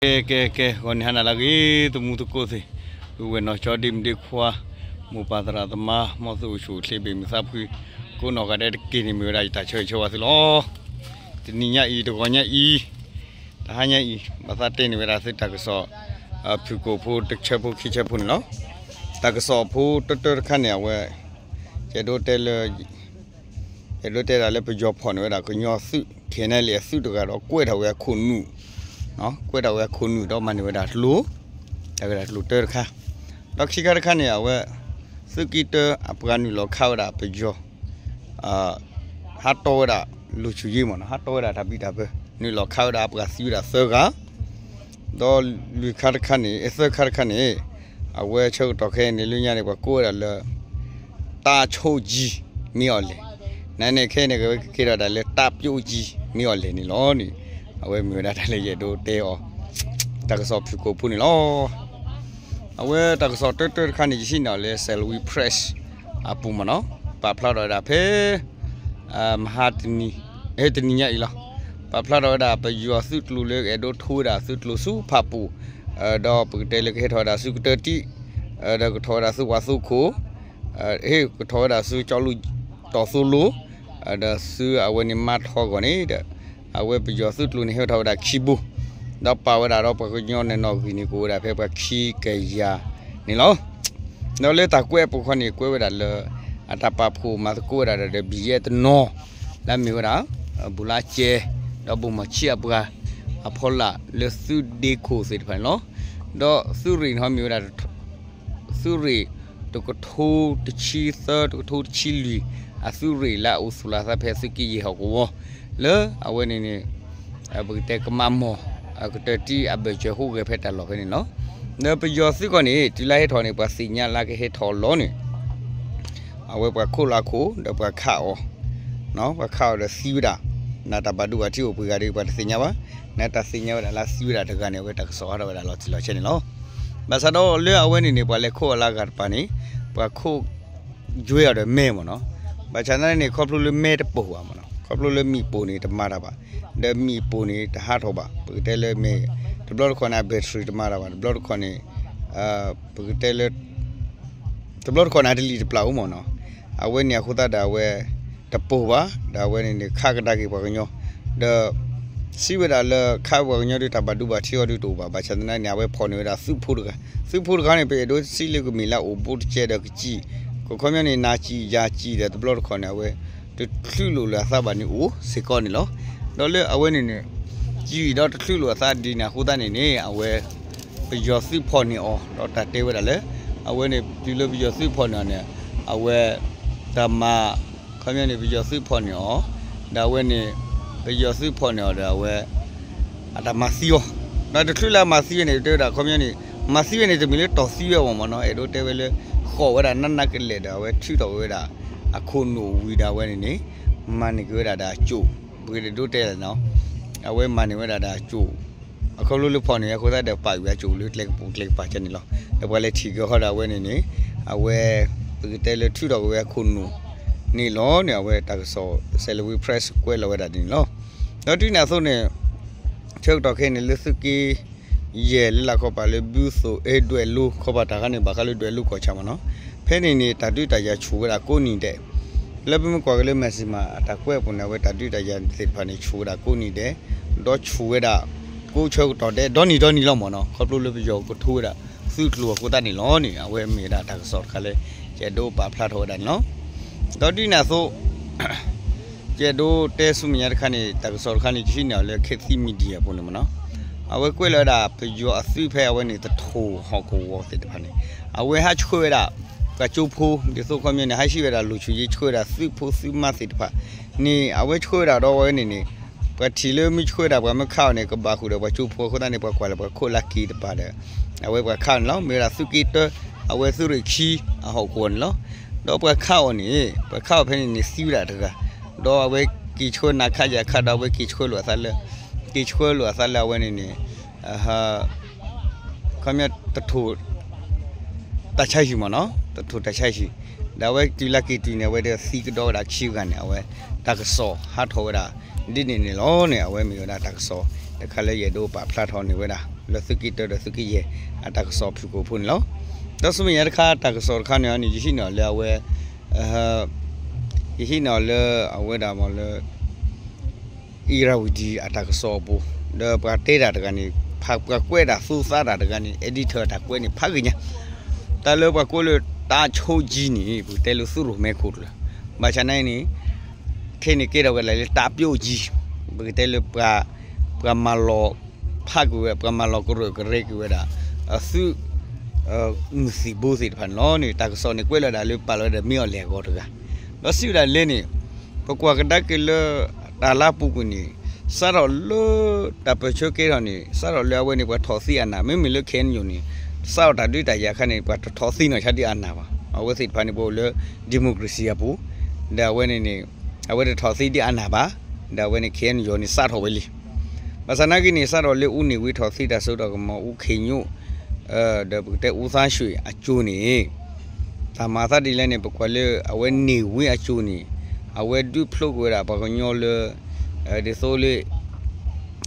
ကဲ ကဲ ကဲ ဂီၤနံၤဟါနၤလၢအဂ့ၤ သမူသကိးသ့ၣ်, ပုၢ်ဝဲၢ်နီၢ်ကၠီ ဒ့မုၣ်ဒ့ခွါ, မိၢ်ပၢ်သရၣ်သမါ မ်သုအိၣ်ဆူၣ်အိၣ်ချ့ ဘ့ၣ်မုာ်သးဖှံ ကိးနီၢ်ဂၤဒဲးတက့ၢ်န့ၣ် မ့ၢ်ဝဲဒၣ်ယတၢ်ဆၢဂ့ၤဆၢဝါသုလီၤ. တနံၤညါအံၤ တဂီၤညါအံၤ တဟါညါအံၤ ဘၣ်သးတဲန့ၢ်ဝဲဒၣ်သုတၢ်ကစီၣ် ဖုၣ်ကိာ်ဖိတဆၢဖိခံဆၢဖိန့ၣ်လီၤ. တၢ်ကစီၣ်ဖိတၢတၢတခါန့ၣ် အဝဲ ယအဲၣ်ဒိးတဲလၢ ယအဲၣ်ဒိးတဲဒၣ်လၢပယီၤဖီၣ်န့ၢ်ဝဲဒၣ်ကညီသုး ခဲန့ၣ်လံအသုးတဂၤဒီးကွဲးထီၣ်ဝဲအခိၣ်နူာ်, ကွဲးထီၣ်ဝဲအခိၣ်နူာ်ဒီးမၤန့ၢ်ဝဲဒၣ်ကျိၤ, တၢ်ဝဲဒၣ်ကျိၤတၢတခါ, ဒီးခံခါတခါန့ၣ် အဝဲ သုးက့တၢအပှၤနုာ်လီၤခးဝဲဒၣ်ပယီၤ ဟးတီဝဲဒၣ် လူ့အခွင့်အရေး မ့ၢ်နီၤ ဟးတီဝဲဒၣ်တၢ်ဘံၣ်တၢ်ဘၢ နုာ်လီၤခးဝဲဒၣ်ပှၤသံဝဲဒၣ်သၢဂၤ ဒီးလွံၢ်ခါတခါန့ၣ် သၢခါတခါန့ၣ် အဝဲဆၢကတီၢ်ခဲအံၤန့ၣ်လၢညါန့ၣ် ပှၤကိးဝဲဒၣ်လၢ တၢ်ဆိၣ်ကၠံ မ့ၢ်အီၤလဲၣ်, နန့ၣ်ခဲအံၤန့ၣ် ကဝဲကကဲထီၣ်ဒၣ်လၢ တၢ်ပျိၣ်ကၠံ မ့ၢ်အီၤလဲၣ်န့ၣ်လီၤန့ၣ် အဝဲမ့ၢ်ဝဲဒၣ်တၢ်လၢယအဲၣ်ဒိးတဲအီၤ တၢ်ကစီၣ်ဖုၣ်ကိာ်ဖိန့ၣ်လီၤ. အဝဲတၢ်ကစီၣ်တၢတၢတခါန့ၣ် ယဟံးန့ၢ်အီၤလၢ Salween Press အပူၤမ့ၢ်နီၤ ပာ်ဖျါထီၣ်ဝဲဒၣ်ဖဲ မဟါတနံၤ တနံၤညါအံၤလီၤ. ပာ်ဖျါထီၣ်ဝဲဒၣ် ပယီၤသုးကျိၤလၢကအဲၣ်ဒိးထိဝဲဒၣ်သုးကျိၤဆူဖၣ်ပူၤ, ဒီးပကတဲလၢကဟဲထီၣ်ဝဲဒၣ်ဆူကတၢၢ်တံၢ်, ဒီးကထီၣ်ဝဲဒၣ်ဆူဝၤသိခိၣ်, ဟ့ၣ်ကထီၣ်ဝဲဒၣ်ဆူကၠီလူၢ်တီၢ်သိလိၤ, ဒီးဆူအဝဲန့ၣ်မါထီၣ်အဂီၢ်န့ၣ်ဒီး အဝဲပယီၤသုးကျိၤန့ၣ်ဟဲထီၣ်ဝဲဒၣ်ခံဘိ, ဒီးပာ်ဝဲဒၣ်ဒီးပှၤကညီန့ၣ်နီၣ်ဂံၢ်န့ၣ် ကအိၣ်ဝဲဒၣ်ဖဲပှၤခံကယၤန့ၣ်လီၤ. ဒီးလၢတၢ်ကွဲးအပူၤခီန့ၣ် ကွဲးဝဲဒၣ်လၢ အတၢ်ပာ်ဖှိၣ်မၤသကိးဝဲဒၣ်ဒီး ဘံၣ်ယဲၢ်တနီၤ လၢအမ့ၢ်ဝဲဒၣ် ဘူးလါကဲ ဒီးဘိၣ်မီၢ်ဆံးအပှၤ အဖီလာ်လၢသုးဒ့ခိၣ်သ့ၣ်တဖၣ်န့ၣ်လီၤ. ဒီးသုးရ့ၣ်န့ၣ်ဟီမ့ၢ်ဝဲဒၣ် သုးရ့ၣ် တကထိတဆံသၢ တကထိတဆံလွံၢ် အသုးရ့ၣ်လၢအအိၣ်သူၣ်လီၤအသးဖဲသုးက့ယဲၢ်ဟီၣ်ကဝီၤ လၢအဝဲန့ၣ်န့ၣ် ပကတဲကမးမီၢ် အကတၢၢ်တံၢ်အဘၢၣ်စၢၤဟူးဂဲၤဖဲတၢ်လီၢ်ဖဲန့ၣ်လီၤ. ဒီးပယီၤသုးကီၢ်န့ၣ် တုၤလၢဟဲထီၣ်န့ၣ် ပှၤသ့ၣ်ညါလၢကဟဲထီၣ်လီၤန့ၣ် အဝဲပှၤခိၣ်လီၤခိၣ် ဒီးပှၤခးအီၤ, ပှၤခးအီၤဒီးသံဝဲဒၣ်, နတၢ်ဘၣ်ဒိဘၣ်ထံးအိၣ်ပှဲၤဂၤဒီး ပှၤတသ့ၣ်ညါဘၣ်, နတၢ်သ့ၣ်ညါဝဲဒၣ်လၢသံဝဲဒၣ်တဂၤန့ၣ် အဝဲတၢ်ကစီၣ်ဟးထီၣ်ဝဲဒၣ်လီၤတံၢ်လီၤဆဲးန့ၣ်လီၤ. ဘၣ်ဆၣ်ဒီးလၢအဝဲန့ၣ်န့ၣ် ပှၤလဲၤခိၣ်အီၤလၢအဂၤတပၤန့ၣ် ပှၤခိၣ်ယွဲအီၤဒီးမဲမ့ၢ်နီၤ, ဘၣ်ဆၣ်သနာ်န့ၣ် ခီဖျိလၢမဲတပိၢ်ဘၣ်မ့ၢ်နီၤ, ခီဖျိလၢမ့ၣ်ပိၢ်န့ၣ်တမၤတၢ်ဘၣ်, ဒီးမ့ၣ်ပိၢ်န့ၣ်တဟးထီၣ်ဘၣ်, ပကတဲလၢမဲ တဘျီတခီၣ်န့ၣ် အ battery တမၤတၢ်ဘၣ်, တဘျီတခီၣ်န့ၣ် ပကတဲလၢ တဘျီတခီၣ်န့ၣ် အတလံၣ်တပျၢ်အိၣ်မ့ၢ်နီၤ, အဝဲန့ၣ်အဃိသတးဒီးအဝဲ တပိၢ်ဘၣ်, ဒီးအဝဲန့ၣ်န့ၣ် ခးကဒါက့ၤပှၤကညီ, ဒီး စံးဝဲဒၣ်လၢခးပှၤကညီဒုးတၢ်ဘၣ်ဒိဘၣ်ထံးအီၤဒုးတအိၣ်ဘၣ်, ဘၣ်ဆၣ်သနာ်န့ၣ် အဝဲဖီၣ်န့ၢ်ဝဲဒၣ်သုးဖိတဂၤ, သုးဖိတဂၤန့ၣ် ပအဲၣ်ဒိးစံးလၢကမ့ၢ်လၢအအိၣ်ဘူးတကဲဒီးကစံၣ်, ကခီပညီန့ၣ် နၤစံၣ်ယၤစံၣ်ဒီးတဘျီတခီၣ်န့ၣ် အဝဲ တချုးလိာ်လၢအသးဘၣ်န့ၣ်အိၣ်စ့ၢ်ကီးန့ၣ်လီၤ. ဒီးလၢအဝဲန့ၣ်န့ၣ် စံၣ်ဒီးတချုးလိာ်အသးဒ်န့ၣ်အဃိသတးန့ၣ်န့ၣ် အဝဲ ပယီၤသုးဖီၣ်န့ၢ်အီၤ ဒီးတၢ်တဲဝဲဒၣ်လၢ အဝဲန့ၣ် တုၤလၢပယီၤသုးဖီၣ်န့ၢ်အီၤန့ၣ် အဝဲ တၢ်မၤ ခီပညီန့ၣ် ပယီၤသုးဖီၣ်န့ၢ်အီၤ ဒီးအဝဲန့ၣ် ပယီၤသုးဖီၣ်န့ၢ်အီၤဒီးအဝဲ အတၢ်မၤသံအီၤ, ဒီးတချုးလၢအမၤသံဝဲန့ၣ် တဲဝဲဒၣ်ခီပညီန့ၣ် မၤသံဝဲန့ၣ် တမ့ၢ်လၢတီၢ်သံဝဲအဂီၢ်မ့ၢ်နီၤ, အဲၣ်ဒိးတဲဝဲလၢ ဃီၣ်ဝဲဒၣ်နးနးကလဲာ်ဒီး အဝဲထုးထီၣ်က့ၤဝဲဒၣ် အခိၣ်နူာ်ဝံၤဒီးအဝဲန့ၣ်န့ၣ် မၤန့ၢ်က့ၤဝဲဒၣ်ဒီးအကၠိၣ်, ပကဒိးတဲလၢနီၤ, အဝဲမၤန့ၢ်ဝဲဒၣ်ဒီးအကၠိၣ် အခီဖျိလၢဖီၣ်န့ၢ်အဃိသတးဒီး ပာ်ကွံာ်အကၠိၣ်လၢကျဲကပူၤကျဲကပၤကဲန့ၣ်လီၤ. ဒီးပှၤလဲၤထံၣ်က့ၤဃီဒီးအဝဲန့ၣ်န့ၣ် အဝဲ ပကတဲလၢထုးထီၣ်က့ၤဝဲအခိၣ်နူာ်န့ၣ်လီၤန့ၣ် အဝဲတၢ်ကစီၣ် Salween Press ကွဲးလီၤဝဲဒၣ်ဒ်န့ၣ်လီၤ. ဒီးဒ်န့ၣ်အသိးန့ၣ် ဆၢကတီၢ်ခဲအံၤန့ၣ် လၢသုးက့ယဲၢ်လၢလာ်ခီပၤလၢဘုသိၣ်အဲၣ်ဒွဲၣ်လိၤ ခီပၤတၢ်ခါန့ၣ် ဘၣ်ဃးလၢဒွဲၣ်လိၤကီၢ်ဆၣ်မ့ၢ်နီၤ, ဖဲန့ၣ်န့ၣ် တၢ်ဒုးတၢ်ယၤဆူၣ်ဝဲဒၣ်ကိးနံၤဒဲး လၢပမ့ၢ်ကွၢ်က့ၤလၢ Myanmar အတၢ်ကွဲးအပူၤန့ၣ် အဝဲတၢ်ဒုးတၢ်ယၤသ့ၣ်တဖၣ်န့ၣ် ဆူၣ်ဝဲဒၣ်ကိးနံၤဒဲး, ဒီးဆူၣ်ဝဲဒၣ် ကိးဆၢကတီၢ်ဒဲး ဒီနံၤဒီနံၤလီၤမ့ၢ်နီၤ, ခီဖျိလၢပယီၤကထိဝဲဒၣ် သုးကျိၤအဃိသတးန့ၣ်လီၤန့ၣ် အဝဲမ့ၢ်ဝဲဒၣ်တၢ်ကစီၣ်တခါလၢ ယအဲၣ်ဒိးပာ်ဖျါထီၣ်ဝဲဒၣ်န့ၣ်လီၤ. ဒီးဒ်န့ၣ်အသိး ယအဲၣ်ဒိးတဲဆူမဲာ်ညါတခါန့ၣ် တၢ်ကစီၣ်တခါန့ၣ် ယဟံးန့ၢ်အီၤလၢ Khit Thit Media အပူၤန့ၣ်မ့ၢ်နီၤ, အဝဲကွဲးလီၤဝဲဒၣ် ပယီၤအသုးဖဲအဝဲန့ၣ် သထူၣ်ဟီၣ်ကဝီၤသ့ၣ်တဖၣ်န့ၣ် အဝဲဟးဆှၢဝဲဒၣ် ပှၤကၠိဖိ ဒ်သိးခီပညီန့ၣ် ဟးဟံးဝဲဒၣ် လူ့အခွင့်အရေး ဆှၢဝဲဒၣ်သုးဖိသုးမါသ့ၣ်တဖၣ်န့ၣ် အဝဲဆှၢဝဲဒၣ်ဒီးအဝဲန့ၣ်န့ၣ် ပှၤထံၣ်လၢမ့ၢ်ဆှၢဝဲဒၣ်ပှၤမ့ၢ်ခးအီၤန့ၣ် ကဘၣ်ဃုာ်ဒီးပှၤကၠိဖိအဃိသတးန့ၣ် ပှၤကွၢ်လၢပှၤခိၣ်လၢက့ၤတပၤဒီး အဝဲပှၤခးအီၤန့ၣ်လီၤ. မ့ၢ်ဝဲဒၣ်သုးက့တၢ အဝဲသုးရ့ၣ်ခံ အဟီၣ်ကဝီၤန့ၣ်လီၤ. ဒီးပှၤခးအီၤန့ၣ် ပှၤခးအီၤဖဲန့ၣ်န့ၣ် သံဝဲဒၣ်တဂၤ, ဒီးအဝဲက့ၤဆှၢနၤခးယၤခးဒီး အဝဲက့ၤဆှၢလိာ်အသးလၢ က့ၤဆှၢလိာ်အသးလၢအဝဲန့ၣ်န့ၣ် ခီပညီ တထူၣ် တၢ်ဆါဟံၣ်မ့ၢ်နီၤ, တထူၣ်တၢ်ဆါဟံၣ်, ဒီးအဝဲတုၤလၢက့ၤတုၤန့ၣ် အဝဲဒၣ်သံကဒီးဝဲဒၣ်ခံဂၤန့ၣ် အဝဲတၢ်ကစီၣ်ဟးထီၣ်ဝဲဒၣ် ဒ်န့ၣ်န့ၣ်လီၤန့ၣ် အဝဲမ့ၢ်ဝဲဒၣ်တၢ်ကစီၣ် တခါလၢယအဲၣ်ဒိးပာ်ဖျါထီၣ်န့ၢ်ဝဲဒၣ် လၢသုးက့တၢဒီးသုးက့ယဲၢ် အတၢ်ကစီၣ်ဖုၣ်ကိာ်ဖိန့ၣ်လီၤ. ဒီးဆူမဲာ်ညါတခါ တၢ်ကစီၣ်တခါန့ၣ်န့ၣ် ယဟံးန့ၢ်အီၤလၢအဝဲ ယဟံးန့ၢ်အီၤလၢအဝဲဒၣ်မ့ၢ်လၢ အံရၤဝံၤဒံ အတၢ်ကစီၣ်အပူၤ, ဒီးပှၤတဲတၢ်တဂၤန့ၣ် ပှၤကွဲးတၢ်သူသးတၢ်တဂၤန့ၣ် editor တၢ်ကွဲးန့ၣ်ဖးဂ့ၤညါ, တၢ်လၢပှၤကွဲးလၢ တၢ်ဆိကံန့ၣ် ပကတဲလၢသုးရိၣ်မဲခိၣ်ကျၢၢ်, ဘၣ်ဆၣ်နာ်အံၤန့ၣ် ခဲအံၤန့ၣ်ကဲထီၣ်ဝဲဒၣ်လၢ တၢ်ပျိကံ, ပကတဲလၢ ပှၤမၤလီၤဖးကွံာ်ဝဲ ပှၤမၤလီၤကရၢၢ်ကရဲကွံာ်ဝဲဒၣ် အသုး မုၢ်သံၣ်ဘိသ့ၣ်တဖၣ်န့ၣ်လီၤန့ၣ် တၢ်ကစီၣ်န့ၣ်ကွဲးလီၤဒၣ်လၢပာ်လီၤဝဲဒီးမ့ၢ်အီၤလဲၣ်အဂီၢ်တဂၤ, ဒီးစံးဝဲဒၣ်လဲၣ်န့ၣ် ပကွၢ်ကဒါက့ၤလၢ တၢ်လါပူၤကွံာ်န့ၣ် စးထီၣ်လၢ တၢ်ပၢၢ်ဆၢကဲထီၣ်န့ၣ် စးထီၣ်လၢအဝဲန့ၣ် ပှၤထီၣ်သံအနၢ် မ့မ့ၢ်လၢ ခဲအံၤန့ၣ် စးထီၣ်တၢ်ဒုးတၢ်ယၤအခါန့ၣ် ပှၤတထီၣ်သံနီၢ်ဆါဒ်အနၢ်ဘၣ်, အဝဲသ့ၣ်တဖၣ်န့ၣ် ပအိၣ်လၢ democracy အပူၤ, ဒီးအဝဲန့ၣ်န့ၣ် အဝဲတထီၣ်သံဒ်အနၢ်ဘၣ်, ဒီးအဝဲန့ၣ် ခဲအံၤန့ၣ် စးထီၣ်ဝဲလံ ဘၣ်ဆၣ်နာ်က့န့ၣ် စးထီၣ်လၢအူန့ၢ်ဝံထီၣ်သံတၢ်စိတၢ်ကမီၤ အူခ့ၣ်ညိၣ် ဒီးပကတဲအူသါဆှံအစိၤန့ၣ် တၢ်မၤသးဒ်လဲၣ်န့ၣ် ပကွၢ်လၢအဝဲန့ၢ်ဝံအစိၤန့ၣ် အဝဲဒုးဖျိကွံာ်ဝဲဒၣ်ပှၤကညီလၢ ဒ်သိးလၢ တၢ်လီၢ်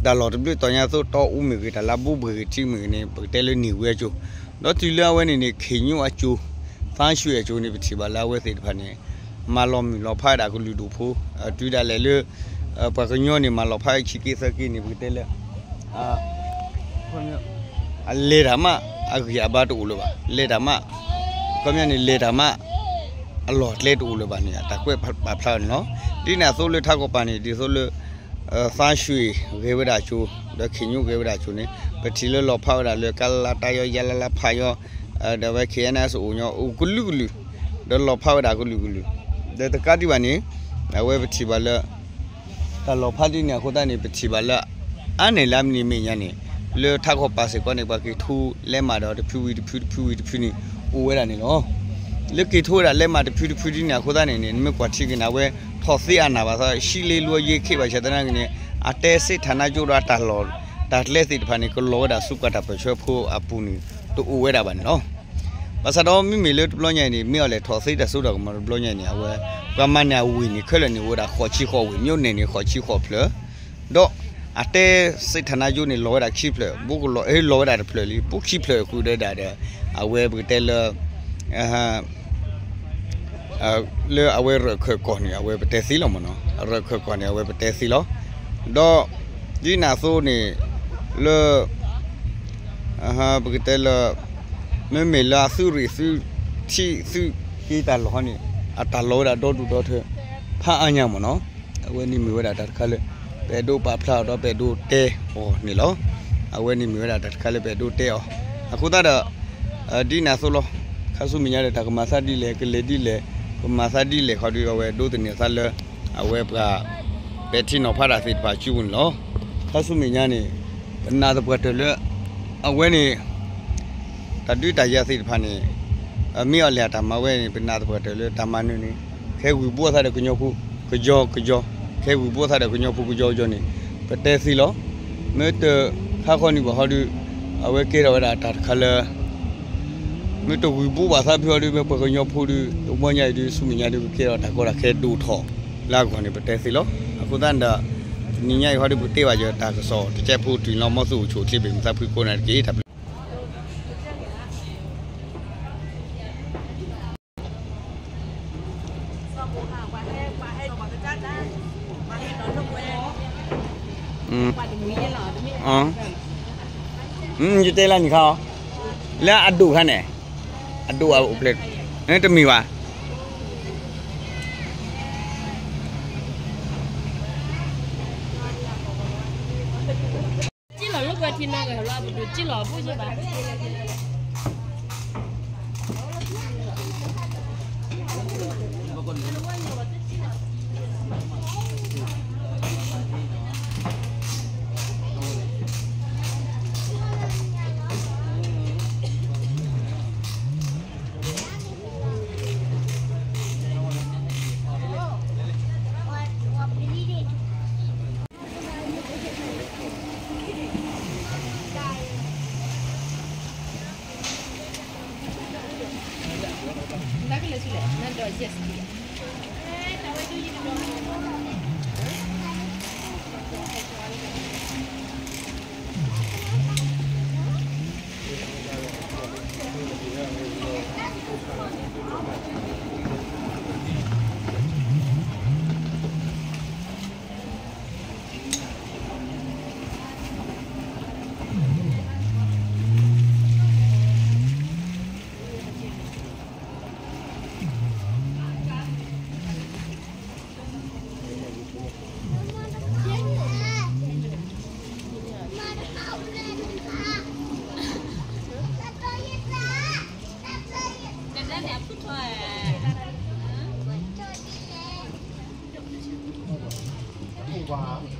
တဘျုးတီၤညါသိး တီအူမ့ၢ်ဂ့ၤ တၢ်လါဘူးမ့ၢ်ဂ့ၤ ထံမ့ၢ်ဂ့ၤန့ၣ် ပကတဲလၢန့ၢ်ဝံအစိၤ, ဒီးတုၤလၢအဝဲန့ၣ်န့ၣ် ခ့ၣ်ညိၣ်အစိၤ သါဆှံအစိၤန့ၣ် ပထံၣ်ဘၣ်လၢအဝဲသ့ၣ်တဖၣ်န့ၣ် မၤလီၤမုၢ်လီၤဖးဝဲဒၣ်ကလုာ်ဒူၣ်ဖိ, တုၤဒၣ်လဲာ်လၢ ပှၤကညီန့ၣ် မၤလီၤဖးဝဲခံက့သၢက့န့ၣ် ပကတဲလၢ အလဲၤတၢ်မး အဂံၢ်အဘါတအိၣ်လၢၤဘၣ်, လဲၤတၢ်မး ခီပညီန့ၣ် လဲၤတၢ်မး အလီၢ်အကျဲတအိၣ်လၢၤဘၣ်န့ၣ် တၢ်ကွဲးပာ်ဖျါန့ၣ်လီၤ. ဒ်န့ၣ်အသိးလၢထးကီၢ်ပၤန့ၣ် ဒ်သိးလၢ သါဆှံဂဲၤဝဲဒၣ်အစိၤ ဒီးခ့ၣ်ညိၣ်ဂဲၤဝဲဒၣ်အစိၤန့ၣ် ပထံၣ်လၢလီၤဖးဝဲဒၣ်လၢ ကလလတၢယီ ယလလဖးယီ ဒီးဝဲ ခဲအံၤန့ၣ် အအိၣ်ညီ အိၣ်ကလုာ်ကလုာ် ဒီးလီၤဖးဝဲဒၣ်ကလုာ်ကလုာ်, ဒီးတကးဒံးဘၣ်န့ၣ် အဝဲပထံၣ်ဘၣ်လၢ တၢ်လီၤဖးဒ်န့ၣ်အဃိသတးန့ၣ် ပထံၣ်ဘၣ်လၢ အါန့ၢ်လၢအမံၤန့ၣ်မဲာ်ညါန့ၣ် လၢထးကီၢ်ပၤစ့ၢ်ကီးန့ၣ် ပှၤက့ၤထိလဲမးဒီးတဖုဝံၤတဖု တဖုဝံၤတဖုန့ၣ် အိၣ်ဝဲဒၣ်န့ၣ်လီၤ. လၢက့ၤထိဝဲဒၣ်လဲမးတဖုတဖုဒ်န့ၣ်အဃိသတးန့ၣ်န့ၣ် နမ့ၢ်ကွၢ်ထံက့ၤန့ၣ် အဝဲထီၣ်သ့အနၢ်ဘၣ်သး ဆံလ့လွံၢ်ယ့ၢ်ခ့ဘၣ်ဆၣ်သနာ်က့န့ၣ် အတဲစ့းထၣ်နါကၠိဒီးအတၢ်လီၢ်တၢ်ကျဲသ့ၣ်တဖၣ်န့ၣ် ကလီၤဝဲဒၣ်ဆူပှၤတၢ်ပၢၢ်ဆၢဖိအပူၤန့ၣ် တအိၣ်ဝဲဒၣ်ဘၣ်န့ၣ်လီၤ. ဘၣ်ဆၣ်ဒီးမ့မ့ၢ်လၢတဘျီညါအံၤန့ၣ် မ့ၢ်အီၤလဲၤထီၣ်သ့တၢ်စိတၢ်ကမီၤတဘျီညါအံၤန့ၣ် အဝဲ ပှၤမၤန့ၢ်အဝ့ၢ်န့ၣ် ခဲလၢာ်န့ၣ် အိၣ်ဝဲဒၣ်ဃိးဆံဃိးဝ့ၢ် မြို့နယ်န့ၣ် ဃိးဆံဃိးဖျၢၣ် ဒီးအတဲစ့းထၣ်နါကၠိန့ၣ် လီၤဝဲဒၣ်ခံဖျၢၣ် ဘူးကလီၤ လီၤဝဲဒၣ်တဖျၢၣ်လံ ပူခံဖျၢၣ်ဃုာ်ဒီးဒၣ်ဒီး အဝဲပကတဲလၢ လၢအဝဲရၢၢ်ခၢၣ်ကီၢ်န့ၣ် အဝဲပတဲသ့လီၤမ့ၢ်နီၤ ရၢၢ်ခၢၣ်ကီၢ်န့ၣ် အဝဲပတဲသ့လီၤ. ဒီး ဒ်န့ၣ်အသိးန့ၣ် လၢ ပကတဲလၢ မ့မ့ၢ်လၢအသုးရ့ၣ်သုးထံးသုးက့တၢ်လီၢ်န့ၣ် အတၢ်လီၤဝဲဒၣ်ဒီဒူၣ်ဒီထၢ ဖးအါညါမ့ၢ်နီၤ အဝဲန့ၣ်မ့ၢ်ဝဲဒၣ်တၢ်တခါလၢ ပအဲၣ်ဒိးပာ်ဖျါအီၤဒီးပအဲၣ်ဒိးတဲအီၤန့ၣ်လီၤ. အဝဲန့ၣ်မ့ၢ်ဝဲဒၣ်တၢ်တခါလၢပအဲၣ်ဒိးတဲအီၤ အဃိသတးဒီး ဒ်န့ၣ်အသိးလီၤ. ခါဆူမဲာ်ညါဒီးတၢ်ကမၤသးဒ်လဲၣ် ကလဲၤဒ်လဲၣ် ကမၤသးဒ်လဲၣ်ခီဒီး အဝဲဒိးသန့ၤသးလၢ အဝဲပှၤ ပဲာ်ထံနီၤဖးတၢ်သ့ၣ်တဖၣ်အစုပူၤန့ၣ်လီၤ. ခါဆူမဲာ်ညါန့ၣ် ပနာ်သပှၢ်တၢၢ်လၢ အဝဲန့ၣ် တၢ်ဒုးတၢ်ယၤသ့ၣ်တဖၣ်န့ၣ် မ့ၢ်အီၤလဲၣ်အတၢ်မၤဝဲန့ၣ် ပနာ်သပှၢ်တၢၢ်လၢတၢ်မၤနၢၤန့ၣ် ခဲဂုၢ်ဘိအသးဒီးကညီဖိ ကယီကယီ ခဲဂုၢ်ဘိအသးဒီးကညီဖိကယီကယီန့ၣ် ပတဲသ့လီၤ. မ့ၢ်တခါဃီန့ၣ်ဘၣ်ဟီဒီး အဝဲကဲထီၣ်ဝဲဒၣ်တၢ်တခါလၢ မ့ၢ်တဂုၢ်ဘိဘၣ်သးဖုဟီဒီး မ့ၢ်ပှၤကညီဖိဒီး တဘျီညါအံၤဒီး ဆူမဲာ်ညါဒီး ကကဲထီၣ်တၢ်ကီတၢ်ခဲဒိၣ်ထီၣ်လၢအဂီၢ်န့ၣ် ပတဲသ့လီၤ. အဃိသတးဒီး တနံၤညါအံၤဟီဒီး ပကတဲဘၣ်ယတၢ်ကစီၣ်တကဲးဖိတုၤလီၤ မီၢ်သူၣ်အိၣ်ဆူၣ်အိၣ်ချ့ဘ့ၣ်မုာ်သးဖှံကိးနၤတက့ၢ် တၢ်ဘျုး ယတဲလၢနံၤခါအီၤ လၢအဒိၣ်ခါန့ၣ် အဒိၣ်အအိၣ်ဖျဲၣ် တမံၤဘၣ် ကၠံလီၤလၢပှဲၤထံနီၤကဟဲလီၤ ပဒိၣ်ကၠံလီၤအဘူၣ်ယဘၣ် အဖုၣ်ထီၣ်,